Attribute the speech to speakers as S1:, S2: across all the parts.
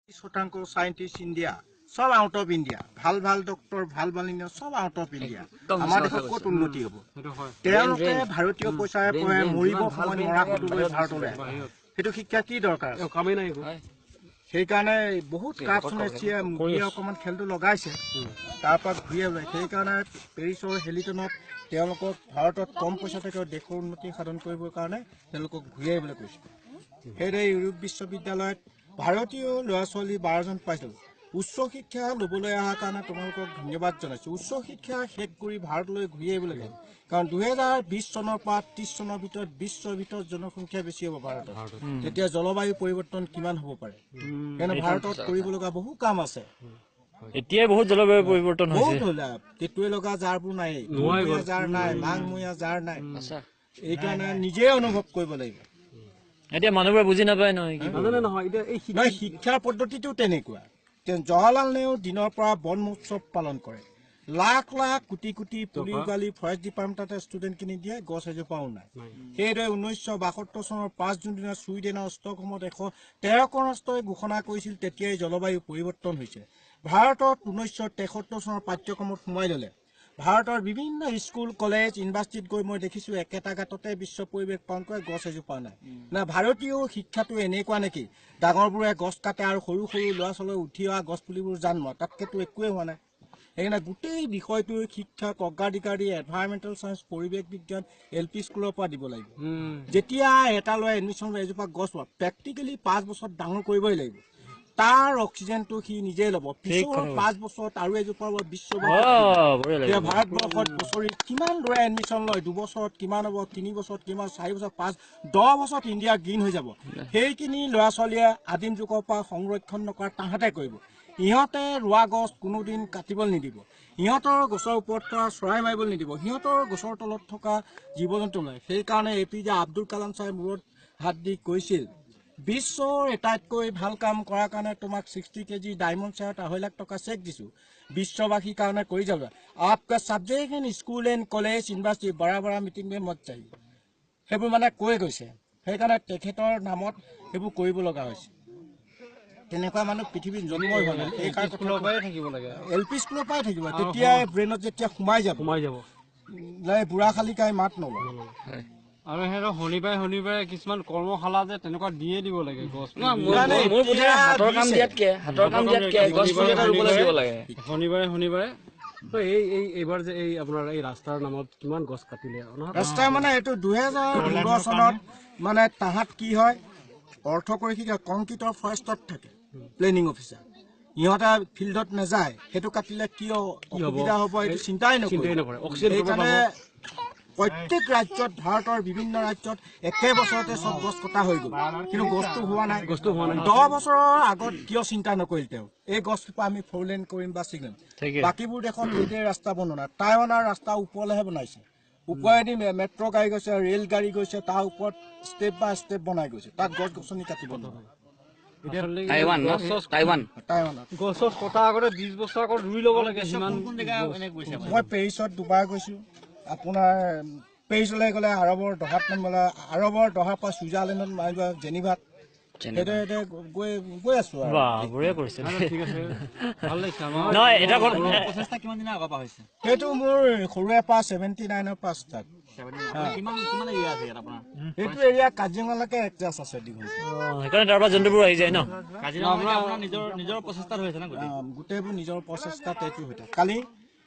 S1: শতাংশ scientist India চব out of India. ভাল ভাল ডক্টৰ, ভাল ভাল ইঞ্জিনিয়াৰ চব আউট অফ ইণ্ডিয়া। আমাৰ দেশত ক'ত উন্নতি হ'ব? তেওঁলোকে ভাৰতীয় পইচাৰে পঢ়ে, মৰিব সময়ত মৰা ফটো লৈ ভাৰতলৈ আহে। সেইটো শিক্ষা কি দৰকাৰ আছে?
S2: কামেই নাই একো।
S1: সেইকাৰণে বহুত কাৰাপশ্যন এছিয়া মোদীয়ে অকণমান খেলটো লগাইছে, তাৰ পৰা ঘূৰি ওলাই। সেইকাৰণে পেৰিছৰ হেলিটনত তেওঁলোকক ভাৰতত কম পইচাতে দেশৰ উন্নতি সাধন কৰিবৰ কাৰণে তেওঁলোকক ঘূৰি আহিবলৈ কৈছে। সেইদৰে ইউৰোপ বিশ্ববিদ্যালয়ত ভাৰতীয় ল'ৰা ছোৱালী 12জন পাইছিল। উচ্চ শিক্ষা ল'বলৈ অহাৰ কাৰণে তোমালোকক ধন্যবাদ জনাইছোঁ। উচ্চ শিক্ষা শেষ কৰি ভাৰতলৈ ঘূৰি আহিব লাগে, কাৰণ 2020 চনৰ পৰা 30 চনৰ ভিতৰত বিশ্বৰ ভিতৰত জনসংখ্যা বেছি হ'ব ভাৰতত। তেতিয়া জলবায়ু পৰিৱৰ্তন কিমান হ'ব পাৰে। সেইকাৰণে ভাৰতত কৰিব লগা বহু কাম আছে।
S3: এতিয়াই বহুত জলবায়ু পৰিৱৰ্তন হৈছে।
S1: বহুত হ'ল। টেটুৱে লগা জাৰবোৰ নাই, জাৰ নাই, মাংমূয়া জাৰ নাই। এইকাৰণে নিজে অনুভৱ কৰিব লাগিব।
S3: এতিয়া মানুহবোৰে বুজি নাপায় নহয়।
S2: নাজানে নহয়। এতিয়া এই
S1: নহয়, শিক্ষাৰ পদ্ধতিটো তেনেকুৱা। জৱাহৰলাল নেহৰু দিনৰ পৰা বন মহোৎসৱ পালন কৰে। লাখ লাখ কোটি কোটি পুলি উগালি ফৰেষ্ট ডিপাৰ্টমেণ্টতে ষ্টুডেণ্টখিনি দিয়ে, গছ এজোপাও নাই। সেইদৰে 1972 চনৰ 5 জুন দিনা ছুইডেনৰ ষ্টকহোমত 113 ৰাষ্ট্ৰই ঘোষণা কৰিছিল তেতিয়াই জলবায়ু পৰিৱৰ্তন হৈছে। ভাৰতত 1973 চনৰ পাঠ্যক্ৰমত সোমাই ল'লে। ভাৰতৰ বিভিন্ন স্কুল, কলেজ, ইউনিভাৰ্চিটিত গৈ মই দেখিছোঁ একেটা গাঁততে বিশ্ব পৰিৱেশ পালন কৰে, গছ এজোপা নাই। না, ভাৰতীয় শিক্ষাটো এনেকুৱা নেকি? ডাঙৰবোৰে গছ কাটে আৰু সৰু সৰু ল'ৰা ছোৱালী উঠি অহা গছ পুলিবোৰ জন্ম, তাতকেতো একোৱেই হোৱা নাই। সেইকাৰণে গোটেই বিষয়টো শিক্ষাক অগ্ৰাধিকাৰ দি এনভাইৰমেণ্টেল চায়েন্স, পৰিৱেশ বিজ্ঞান এল পি স্কুলৰ পৰা দিব লাগিব। যেতিয়া এটা ল'ৰাই এডমিশ্যন লৈ এজোপা গছ ৰোৱা, প্ৰেক্টিকেলি 5 বছৰত ডাঙৰ কৰিবই লাগিব। তাৰ অক্সিজেনটো সি নিজে ল'ব। পিছৰ 5 বছৰত আৰু এজোপা বিশ্ব ভাৰতবৰ্ষত বছৰি কিমান ল'ৰাই এডমিশ্যন লয়, 2 বছৰত কিমান হ'ব, 3 বছৰত কিমান, 4 বছৰ, 5, 10 বছৰত ইণ্ডিয়া গ্ৰীণ হৈ যাব। সেইখিনি ল'ৰা ছোৱালীয়ে আদিম যুগৰ পৰা সংৰক্ষণ নকৰা তাহাঁতে কৰিব। ইহঁতে ৰোৱা গছ কোনোদিন কাটিবলৈ নিদিব, ইহঁতৰ গছৰ ওপৰত থকা চৰাই মাৰিবলৈ নিদিব, সিহঁতৰ গছৰ তলত থকা জীৱ জন্তু নাই। সেইকাৰণে A P J Abdul Kalam ছাৰে মূৰত হাত দি কৈছিল, বিশ্বৰ আটাইতকৈ ভাল কাম কৰাৰ কাৰণে তোমাক 60 কেজি ডায়মণ্ড চেয়াৰত 2.5 লাখ টকা চেক দিছোঁ, বিশ্ববাসীৰ কাৰণে কৰি যাব। आपका subject in school and college, university, बड़ा बड़ा মিটিং में मत चाहिए। সেইবোৰ মানে কৈ গৈছে। সেইকাৰণে তেখেতৰ নামত সেইবোৰ কৰিব লগা হৈছে। তেনেকুৱা মানুহ পৃথিৱীত জন্মই হোৱা নাই। সেইকাৰণে
S2: স্কুলৰ পৰাই থাকিব লাগে।
S1: এল পি স্কুলৰ পৰাই থাকিব। তেতিয়াই ব্ৰেইনত যেতিয়া সোমাই যাব,
S2: সোমাই যাব,
S1: নাই বুঢ়া শালিকাই মাত নলয়।
S2: আৰু সিহঁতৰ শনিবাৰে শনিবাৰে কিছুমান কৰ্মশালা যে তেনেকুৱা দিয়ে দিব লাগে গছ।
S4: মোৰ বোধেৰে হাতৰ কাম দিয়াতকে গছ পুলি এটা ৰুবলৈ দিব লাগে।
S2: শনিবাৰে শনিবাৰে। এই এই এইবাৰ যে এই আপোনাৰ এই ৰাস্তাৰ নামত কিমান গছ কাটিলে?
S1: ৰাস্তা মানে এইটো 2015 চনত মানে তাহাঁত কি হয়, অৰ্থ কৰি কি কংক্ৰিটৰ ফৰেষ্টত থাকে প্লেনিং অফিচাৰ, ইহঁতে ফিল্ডত নাযায়। সেইটো কাটিলে কিয় অসুবিধা হ'ব এইটো চিন্তাই নকৰে। সেইকাৰণে প্ৰত্যেক ৰাজ্যত, ভাৰতৰ বিভিন্ন ৰাজ্যত একে বছৰতে চব গছ কটা হৈ গ'ল, কিন্তু গছটো হোৱা নাই।
S2: গছটো হোৱা নাই।
S1: 10 বছৰৰ আগত কিয় চিন্তা নকৰিল তেওঁ, এই গছজোপা আমি ফ'ৰ লেন কৰিম বা ছিগনেল? বাকীবোৰ দেশত সেইদৰে ৰাস্তা বনোৱা নাই। টাইৱানৰ ৰাস্তা ওপৰলৈহে বনাইছে। ওপৰেদি মেট্ৰ' গাড়ী গৈছে, ৰেল গাড়ী গৈছে, তাৰ ওপৰত ষ্টেপ বাই ষ্টেপ বনাই গৈছে। তাত গছ গছনি কাটিব নোৱাৰে।
S4: Taiwan, Taiwan.
S1: টাইৱানত।
S2: গছ চছ কটাৰ আগতে 20 বছৰ আগত ৰুই ল'ব লাগে সিমান।
S1: মই পেৰিছত দুবাৰ গৈছোঁ। আপোনাৰ পেৰিছলৈ গ'লে আৰৱৰ দহাত নামিব, আৰৱৰ দহাৰ পৰা ছুইজাৰলেণ্ডত মাৰিব, জেনিভাত, সেইদৰে সেইদৰে গৈ গৈ আছো আৰু।
S3: বাহ, বঢ়িয়া কৰিছে।
S2: ঠিক আছে, ভাল লাগিছে আমাৰ।
S3: নহয়, এটা কথা।
S5: প্ৰচেষ্টা কিমান দিনৰ আগৰ পৰা হৈছে?
S1: সেইটো মোৰ সৰুৰে পৰা, 79ৰ পৰা ষ্টাৰ্ট।
S5: কিমান কিমান এৰিয়া আছে ইয়াত আপোনাৰ?
S1: সেইটো এৰিয়া কাজিৰঙালৈকে একজাষ্ট আছে দীঘল।
S3: সেইকাৰণে তাৰ পৰা জন্তুবোৰ আহি যায় ন?
S5: কাজিৰঙা আপোনাৰ নিজৰ নিজৰ প্ৰচেষ্টাত হৈছে ন গোটেই?
S1: গোটেইবোৰ নিজৰ প্ৰচেষ্টাত এইটো হৈ থাকে। কালি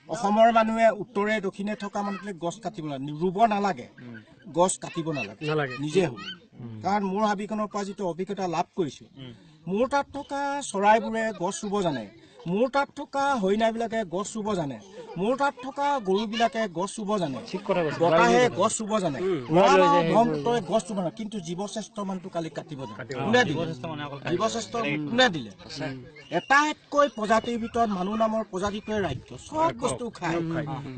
S1: অসমৰ মানুহে উত্তৰে দক্ষিণে থকা মানুহবিলাক গছ কাটিব নালাগে, ৰুব নালাগে, গছ কাটিব নালাগে,
S2: নালাগে।
S1: নিজে হ'ব। কাৰণ মোৰ হাবিখনৰ পৰা যিটো অভিজ্ঞতা লাভ কৰিছো, মোৰ তাত থকা চৰাইবোৰে গছ ৰুব জানে, মোৰ তাত থকা হৰিণাবিলাকে গছ ৰুব জানে, মোৰ তাত থকা গৰুবিলাকে গছ ৰুব জানে,
S3: ঠিক কথা কৈছে।
S1: বতাহে গছ ৰুব জানে, ব্ৰহ্মপুত্ৰই গছ ৰুব জানে, কিন্তু জীৱশ্ৰেষ্ঠ মানুহটো কালি কাটিব জানে। কোনে দিলে জীৱশ্ৰেষ্ঠ? কোনে দিলে? এটাইতকৈ প্ৰজাতিৰ ভিতৰত মানুহ নামৰ প্ৰজাতিটোৱে ৰাজ্য চব বস্তু খায়,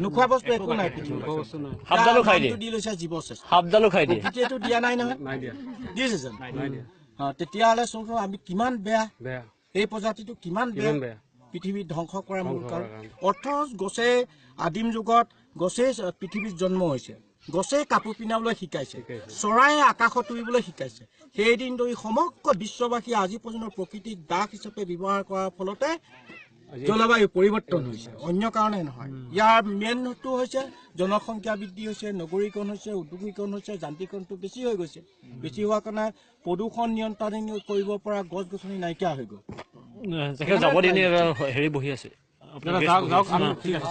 S1: নোখোৱা বস্তু একো নাই পৃথিৱীত।
S3: সাপডালো খাই দিয়ে।
S1: নামটো দি লৈছে জীৱশ্ৰেষ্ঠ।
S3: সাপডালো খাই দিয়ে।
S1: প্ৰকৃতিয়েতো দিয়া নাই নহয়।
S2: নাই দিয়া।
S1: দিছে জানো?
S2: নাই দিয়া।
S1: অ, তেতিয়াহ'লে চোন আমি কিমান বেয়া।
S2: বেয়া।
S1: এই প্ৰজাতিটো কিমান বেয়া,
S2: কিমান বেয়া,
S1: পৃথিৱীত ধ্বংস কৰাৰ মূল
S2: ধ্বংস
S1: কাৰণ।
S2: কৰাৰ কাৰণ।
S1: অথচ গছে আদিম যুগত গছেই পৃথিৱীত জন্ম হৈছে। গছে কাপোৰ পিন্ধাবলৈ শিকাইছে, চৰাইয়ে আকাশত উৰিবলৈ শিকাইছে। সেইদিন ধৰি সমগ্ৰ বিশ্ববাসীয়ে আজি পৰ্যন্ত প্ৰকৃতিক দাস হিচাপে ব্যৱহাৰ কৰাৰ ফলতে জলবায়ু পৰিৱৰ্তন হৈছে, অন্য কাৰণে নহয়। ইয়াৰ মেইনটো হৈছে জনসংখ্যা বৃদ্ধি হৈছে, নগৰীকৰণ হৈছে, উদ্যোগীকৰণ হৈছে, যান্ত্ৰিকৰণটো বেছি হৈ গৈছে। বেছি হোৱাৰ কাৰণে প্ৰদূষণ নিয়ন্ত্ৰণ কৰিব পৰা গছ গছনি নাইকিয়া হৈ গ'ল।
S3: তেখেত যাব দিনে হেৰি বহি আছে। আপোনাৰ
S2: যাওক, যাওক, আমি ঠিক আছে।